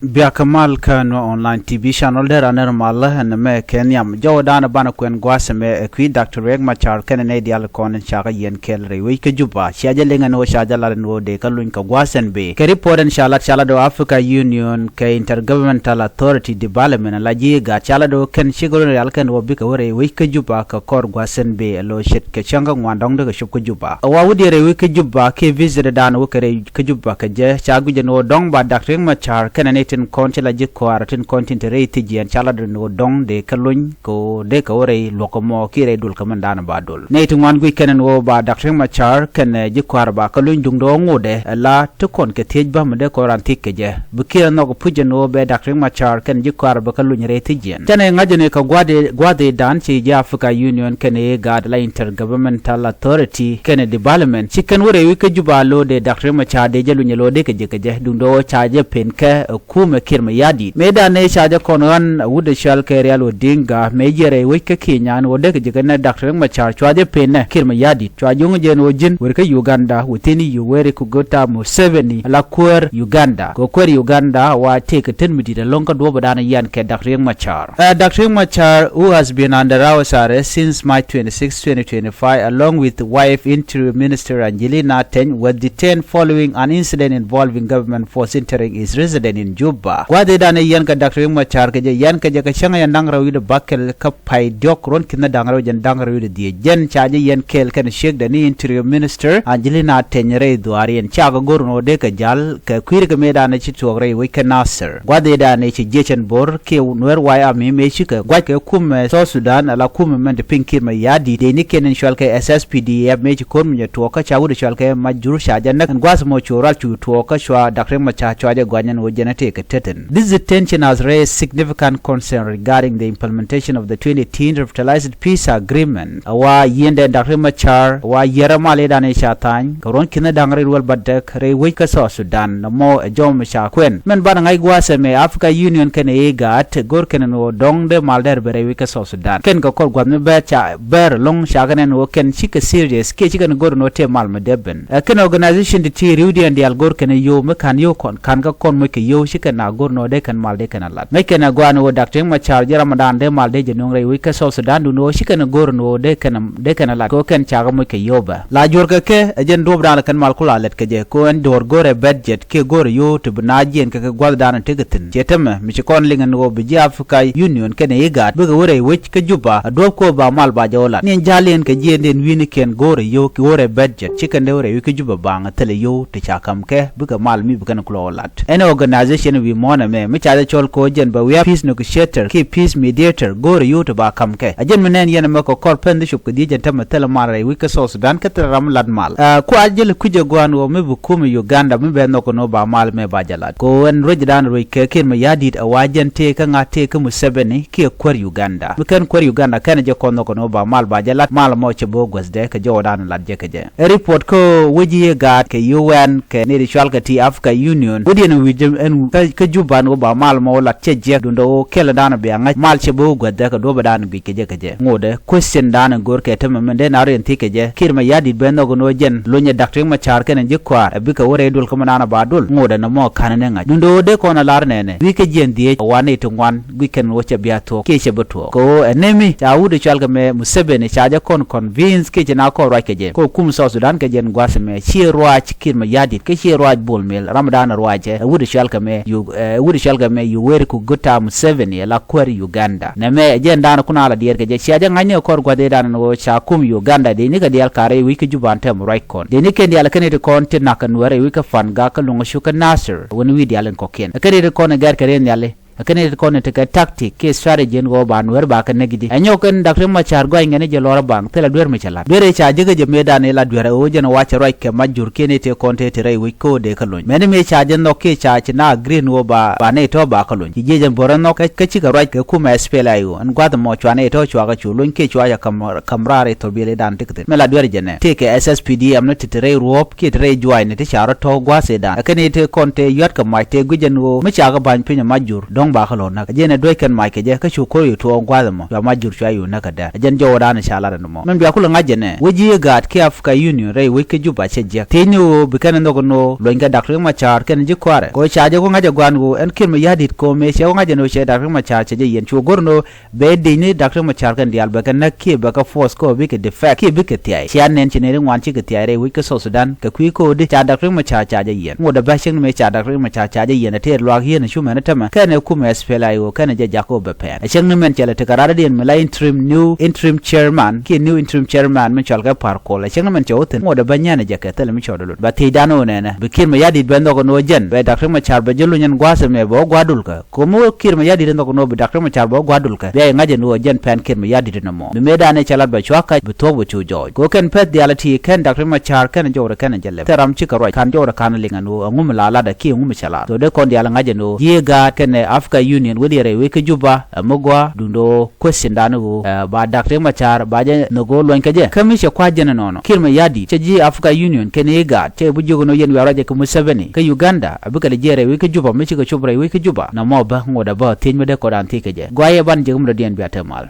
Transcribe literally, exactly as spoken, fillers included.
Biakä mal kä Nuer Online T V channel, dee raan nɛr mal ɛn mɛ kɛ nhiam. Jɔwä da̱a̱n banɛ kuɛn gua̱a̱th ɛmɛ ɛ kui̱ Doctor Riek Machar kɛnɛ nɛy diaal kɔn in cakɛ yiɛn kɛɛl rɛy wec kä Juba. Cia jɛ liŋ ɛn ɣöö ca jɛ lat ɛn ɣöö dee kä luny kɛ gua̱a̱th ɛn bëë. Kɛ report ɛn ca lat, ca lat ɣöö Africa Union kɛ Intergovernmental Authority Development la ji̱ IGAD, ca lat ɣöö kɛn cikɛ run rial kɛn ɣöö bikɛ wä rɛy wec kä Juba kɛ kɔr gua̱a̱th ɛn bëë, ɛ lo̱ ce̱tkɛ cäŋ kä ŋuan dɔ̱ŋ dee kɛ cop kä Juba. Ɛ wa wä diɛ rɛy wec kä Juba kiɛ visit da̱a̱n wä kɛ rɛy kä Juba kɛ jɛ, ca guic ɛn ɣöö dɔ̱ŋ ba Doctor Riek Machar kɛnɛ nɛy tin kɔn ci la ji̱ kɔaarä tin kɔn tin te rɛy thi̱jiɛn, ca lat ɛn ɣöö dɔ̱ŋ dee kɛ luny kɛ ɣöö dee kɛ wä rɛy luɔ̱k kɛ mɔ kiɛ rɛy dol kɛ mɛn da̱a̱n ba dol. Nɛy ti ŋuan guic kɛn ɛn ɣöö ba Doctor Riek Machar kɛnɛ ji̱ kɔaarä ba kɛ luny duundɛ ɣöö ŋotdɛ ɛ la ti kɔn kɛ thiec bä mi dee kɔn raan thiec kɛ jɛ. Bi kiɛ nhɔk puc ɛn ɣöö bɛ Doctor Riek Machar kɛnɛ ji̱ kɔaarä bɛ kɛ luny rɛy thi̱jiɛn. Canɛ ŋa̱c ɛn ɛ kɛ gua̱a̱th, gua̱a̱th da̱a̱n ci ji̱ Africa Union kɛnɛ IGAD la Intergovernmental Authority kɛnɛ Development ci kɛn wä rɛy wec kä Juba lo̱o̱ dee Doctor Riek Machar dee jɛ luny ɛ lo̱o̱ dee kɛ jɛ kɛ jɛ duundɛ ɣöö ca jɛ pen kɛ ɛ kumɛ Kiir Mayardit. Mëë da̱a̱n ëë ca jɛ kɔn ɣän ɛ wut ɛ cɔal kɛ Raila Odinga mëë jiɛ rɛy wec kä Kenya ɛn ɣöö dee kɛ jɛ kɛ nɛ Doctor Riek Machar cua jɛ pen nɛ Kiir Mayardit. Cua juŋ jɛ ɛn ɣöö ji̱n wër kä Uganda within Yoweri Kaguta Museveni la kuäär Uganda. Kɛ kuäär Uganda wa tëëkɛ tet mi di̱t ɛlɔ̱ŋ kä duɔ̱ɔ̱p da̱a̱n yian kɛ Doctor Riek Machar. Ɛ Doctor Riek Machar, who has been under house arrest since March twenty-six, twenty twenty-five, along with wife Interior Minister Angelina Teny, was detained following an incident involving government force entering his residence in Juba. Gua̱a̱th ëë da̱a̱n ɛ yian kɛ Doctor Riek Machar kɛ jɛ yian kɛ jɛ kɛ cäŋ yɛn da̱ŋ rɛw wi̱cdɛ bäkɛl kä pay diɔ̱k ruɔ̱n ki̱n da̱ŋ rɛw jɛn da̱ŋ rɛw wi̱cdɛ dhieec. Jɛn ca jɛ yian kɛɛl kɛnɛ ciekdɛ ni Interior Minister Angelina Teny rɛy dhuaar yɛn cakɛ go̱r ɛn ɣöö dee kɛ jal kɛ kui̱ rikɛ mëë da̱a̱n ɛ ci tuɔɔk rɛy wec kä Nasir. Gua̱a̱th ëë da̱a̱n ɛ ci jiec ɛn bo̱r kiɛ Nuer White Army mëë cikɛ gua̱c kɛ kumɛ South Sudan ala kumɛ mɛn ti piny Kiir Mayardit dee ni kɛn in cɔal kɛ S S P D F mëë ci ko̱r mi jɛ tuɔɔk kä ca wut in cɔal kɛ Majur ca jɛ näk. Ɛn gua̱a̱th mɔ cu ral cu tuɔɔk kä cua Doctor Riek Machar cua jɛ gua̱ny ɛn ɣöö jɛn ɛ tëëkɛ tet ɛn. This detention has raised significant concern regarding the implementation of the twenty eighteen revitalized peace agreement. Ɛ wa yiëndɛ Doctor Riek Machar, ɛ wa yiɛrɛ mal ëë da̱a̱n ëë ca tha̱a̱ny kɛ ruɔ̱n ki̱n da̱ŋ rɛy ruɔ̱l bädäk rɛy wec kä South Sudan. Nɔmɔ ɛ jɔw mi ca kuɛn. Mɛn banɛ ŋa̱c gua̱a̱th ɛmɛ Africa Union kɛnɛ IGAD go̱r kɛn ɛn ɣöö dɔ̱ŋ dee mal dɛr ben rɛy wec kä South Sudan. Kɛn kɛ kɔr gua̱th mi bɛr ca bɛr ɛlɔ̱ŋ ca kɛn ɛn ɣöö kɛn cikɛ serious kiɛ cikɛn go̱r ɛn ɣöö tëë mal mi dee ben. Ɛ kɛn organization ti ti ri̱wdiɛn diaal go̱r kɛn ɛ yio̱w mi ka̱n yio̱w kɔn ka̱n kä kɔn moc kɛ yio̱w cikɛn a go̱r ɛn ɣöö dee kɛn mal dee kɛn a lat. Ŋäc kɛn ɛ gɔaa ɛn ɣöö Doctor Riek Machar jɛ ram mi da̱a̱n dee mal dee jɛ nöŋ rɛy wec kä South Sudan duundɛ ɣöö cikɛn go̱r ɛn ɣöö dee kɛn dee kɛn a lat kɛ ɣöö kɛn cakɛ moc kɛ yio̱w bä. La juɔ̱rkɛ kɛ ɛ jɛn duɔ̱ɔ̱p da̱a̱n kɛn mal ku la lɛt kɛ jɛ kɛ ɣöö ɛn do̱r go̱rɛ budget kiɛ go̱rɛ yio̱w ti bi naath jiɛn kɛ kɛ gua̱th da̱a̱n tekɛ thi̱n. Ciɛ tämɛ mi ci kɔn liŋ ɛn ɣöö bi ji̱ Africa Union kɛnɛ IGAD bikɛ wä rɛy wec kä Juba a duɔ̱ɔ̱p kɛ ɣöö ba mal ba jɛ wä lat. Ni ɛn ja̱l yɛn kɛ jiɛɛndiɛn wi̱i̱ni kiɛn go̱rɛ yio̱w kɛ ɣöö rɛy budget cikɛn dee wä rɛy wec kä Juba baŋ thilɛ yio̱w ti ca ka̱m kɛ bikɛ mal mi bi kɛn kulɛ wä lat. Ɛn organization wi̱i̱ muɔ̱ɔ̱n ɛmɛ mi ca jɛ cɔl kɛ ɣöö jɛn bɛ wi̱i̱ a peace negotiator kiɛ peace mediator go̱o̱rɛ yio̱w ti ba ka̱m kɛ. A jɛn mi nɛn yɛn ɛmɛ kɛ kɔr pɛn dhicop kɛ dhieec ɛn tämɛ thilɛ mal rɛy wec kä South Sudan kä thilɛ ram lat mal. Ɛ kua̱r jɛ lɛ kui̱c ɛ gɔaa ɛn ɣöö mi bi kumɛ Uganda mi bɛ nhɔk ɛn ɣöö ba mal mɛ ba jɛ lat. Kɛ ɣöö ɛn ruec da̱a̱n ruec kɛ Kiir Mayardit ɛ wa jɛn tëë kä ŋa̱ tëë kä Museveni kiɛ kuäär Uganda. Mi kɛn kuäär Uganda kɛn jɛ kɔn nhɔk ɛn ɣöö ba mal ba jɛ lat mal mɔ cɛ bo̱o̱ guäthdɛ kɛ jɔwä da̱a̱n lat jɛ kɛ jɛ. Ɛ report kä wec i̱ IGAD kɛ U N kɛ nɛy ti cɔal kɛ ti Africa Union wä diɛn wi̱c ɛn kä Juba ɛn ɣöö ba mal mɔ wä lat cɛ jiɛk duundɛ ɣöö kɛl da̱a̱n bia ŋa̱c mal cɛ bi wä guäthdɛ kɛ duɔ̱pɛ da̱a̱n guic kɛ jɛ kɛ jɛ. Ŋotdɛ question da̱a̱n go̱r kɛ tämɛ mɛn dee na riɛn thi̱k kɛ jɛ Kiir Mayardit bɛ nhɔk ɛn ɣöö jɛn lony ɛ Doctor Riek Machar kɛnɛ ji̱ kɔaar ɛ bikɛ wä rɛy duɔl kä mɛ da̱a̱n ba duɔl. Ŋotdɛ nɔmɔ ka̱n ni ŋa̱c duundɛ ɣöö dee kɔn a lar nɛnɛ wi̱i̱ kä jiɛn dhieec ɛ wa nɛy ti ŋuan guic kɛn ɣöö cɛ bia thuɔ̱k kiɛ cɛ bi tuɔɔk kɛ ɣöö ɛ nɛmi ca wut ɛ cɔal kɛ mɛ Museveni ca jɛ kɔn convince kiɛ ci na kɔn ruac kɛ jɛ kɛ kum South Sudan kɛ jɛn gua̱th mɛ ciɛ ruac Kiir Mayardit kä ciɛ ruac Bol Mel ram dan ruac ɛ wut ɛ cɔal kɛ mɛ yu ɛ wut ɛ cɔal kɛ mɛ Yoweri Kaguta Museveni ɛ la kuäär Uganda. Nɛ mɛ ɛ jɛn dan kun a la diɛɛr kɛ jɛ cia jɛ ŋa̱cni ɛ kɔr gua̱th ɛ dan ɛn ɣöö ca kum Uganda dee ni kɛ diaal ka̱r ɛ wi̱c kä Juba an tɛm ruac kɔn dee ni kɛn diaal ɛ kɛn iti kɔn ti nak kɛ Nuɛɛr ɛ wi̱c kä Pangak kä Luŋ ɛ cuk kä Nasir ɛ wän wi̱i̱ diaal in kɔkiɛn ɛ kɛn iti kɔn ɛ gɛr kɛ rɛn nhiali. Ɛ kɛn iti kɔn iti kɛ tactic kiɛ strategy ɛn ɣöö ba Nuɛɛr ba kɛ näk ji̱. Ɛ nyɔk kɛn Doctor Riek Machar gɔany kɛn jɛ lɔr ɛ baŋ thilɛ duer mi cɛ lat. Duer ɛ ca ji̱ kä jɛ mëë dan ɛ la duer ɛ ɣöö jɛn ɛ wac cɛ ruac kɛ mac jur kiɛn iti kɔn te ti rɛy wec ko̱o̱dɛ kä lony. Mɛn mëë ca jɛ nhɔk kiɛ ca ci na agree ɛn ɣöö ba, ba nɛy tɔ̱ ba kä lony. Ci jiɛc ɛn bo̱r ɛ nhɔk kä, kä cikɛ ruac kɛ kumɛ S P L A I O. Ɛn gua̱th ɛmɔ cua nɛy tɔ̱ cua kɛ cu lony kiɛ cua cɛ ka̱m, ka̱m raar ɛ thurbil ɛ dan ti kɛ thi̱n. Mëë la duer ɛ jɛ nɛ. Tëëkɛ S S P D M ni ti ti rɛy ruɔ̱ɔ̱p kiɛ ti rɛy juaacni ti ca rɔ tɔ̱ gua̱a̱th ɛ dan. Ɛ kɛn iti kɔn te yua̱t kɛ mac te guic ɛn ɣöö mi ca kɛ ba̱ny piny ɛ mac jur. Dɔ̱ŋ Ba kä lo̱r näk ɛ jɛn ɛ duec kɛn mac kɛ jɛ kä cu ko̱r yi tuɔɔk gua̱a̱th ɛmɔ cua mac jur cua yun näk kɛ dɛr ɛ jɛn jɔwä da̱a̱n cä lat ɛn ɛmɔ. Min bia kulɛ ŋa̱c jɛ nɛ wec ji̱ i̱ gaat kiɛ Africa Union rɛy wec kä Juba cɛ jiäk. Thiecni ɣöö bi kɛn ɛ nhök ɛn ɣöö luɔ̱ny kɛ Dak Riek Machar kɛn ji̱ kua̱rɛ kɛ ɣöö ca jɛ ku ŋa̱c ɛ gua̱a̱n ɣöö ɛn Kiir Mayardit kɛ ɣöö mëë cɛ ku ŋa̱c ɛn ɣöö cɛ Dak Riek Machar cɛ jɛ yiɛn cu go̱r ɛn ɣöö bɛ dicni Dak Riek Machar kɛn diaal bɛ kɛ näk kiɛ bɛ kɛ force kä bikɛ defect kiɛ bikɛ thiay. Cia nɛn ci nɛn ri ŋuan cikɛ thiay rɛy wec kä South Sudan kɛ kui̱ ko̱o̱di ca Dak Riek Machar ca jɛ yiɛn. Ŋot ɛ bä cieŋni mëë ca Dak Riek Machar ca jɛ yiɛn ɛ tëë luaak yieen ɛ cumɛn ɛ tämɛ kɛn ɛ kumɛ S P L A I O kɛn ɛ jɛ jak kä bɛ pɛn. Ɛ cieŋni mɛn cɛ lɛ tekɛ radädiɛn mi la interim, new interim chairman kiɛ new interim chairman mi cɔal kɛ Par Kuol. Ɛ cieŋni mɛn cɛ wä thi̱n ŋot ɛ bä nyɛn ɛ jɛ kɛ thilɛ mi cɔɔd ɛ lut. Bä thiecdan ɣöö nɛnɛ bi Kiir Mayardit bɛ nhɔk ɛn ɣöö jɛn bɛ Dak Riek Machar bɛ jɛ luny ɛn gua̱a̱th ɛmɛ bɛ wä gua̱a̱th dulkä. Ko̱mi wä Kiir Mayardit nhɔk ɛn ɣöö bi Dak Riek Machar bɛ wä gua̱a̱th dulkä bia yɛ ŋa̱c ɛn ɣöö jɛn pɛn Kiir Mayardit ɛn ɛmɔ. Mi mëëdan ɛ cɛ lat bɛ cua kac bi thuɔ̱k bɛ cu jɔɔc. Kɛ ɣöö kɛn pɛth diaal ɛ ti kɛn Dak Riek Machar kɛn jɔwrɛ kɛn ɛ jɛ lɛp. Thil ram cikɛ ruac ka̱n jɔwrɛ ka̱n ɛ liŋ ɛn ɣöö ɛŋu mi la latdɛ kiɛ ɛŋu mi cɛ lat. So dee kɔn diaal ɛ ŋa̱c ɛn ɣöö ji̱ gaat kɛn ɛ Africa Union wec yɛ rɛy wec kä Juba ɛ mi gɔaa duundɛ ɣöö question dan ɣöö ɛ ba Dak Riek Machar ba jɛ nhök ɣöö luɔ̱ny kɛ jɛ. Kä mi cɛ kua̱c jɛn ɛnɔnɔ Kiir Mayardit cɛ ji̱ Africa Union kɛn i̱ gaat cɛ bi jiök ɛn ɣöö yɛn wiaa ruac ɛ kɛ Museveni kä Uganda a bikɛ lɛ jiɛɛn rɛy wec kä Juba mi cikɛ cop rɛy wec kä Juba. Nɔmɔ bä ŋot ɛ bä thiec mi dee kɔn dan thiec kɛ jɛ. Gɔaa yɛ ban jiäk mi dɔ̱diɛn bia te mal.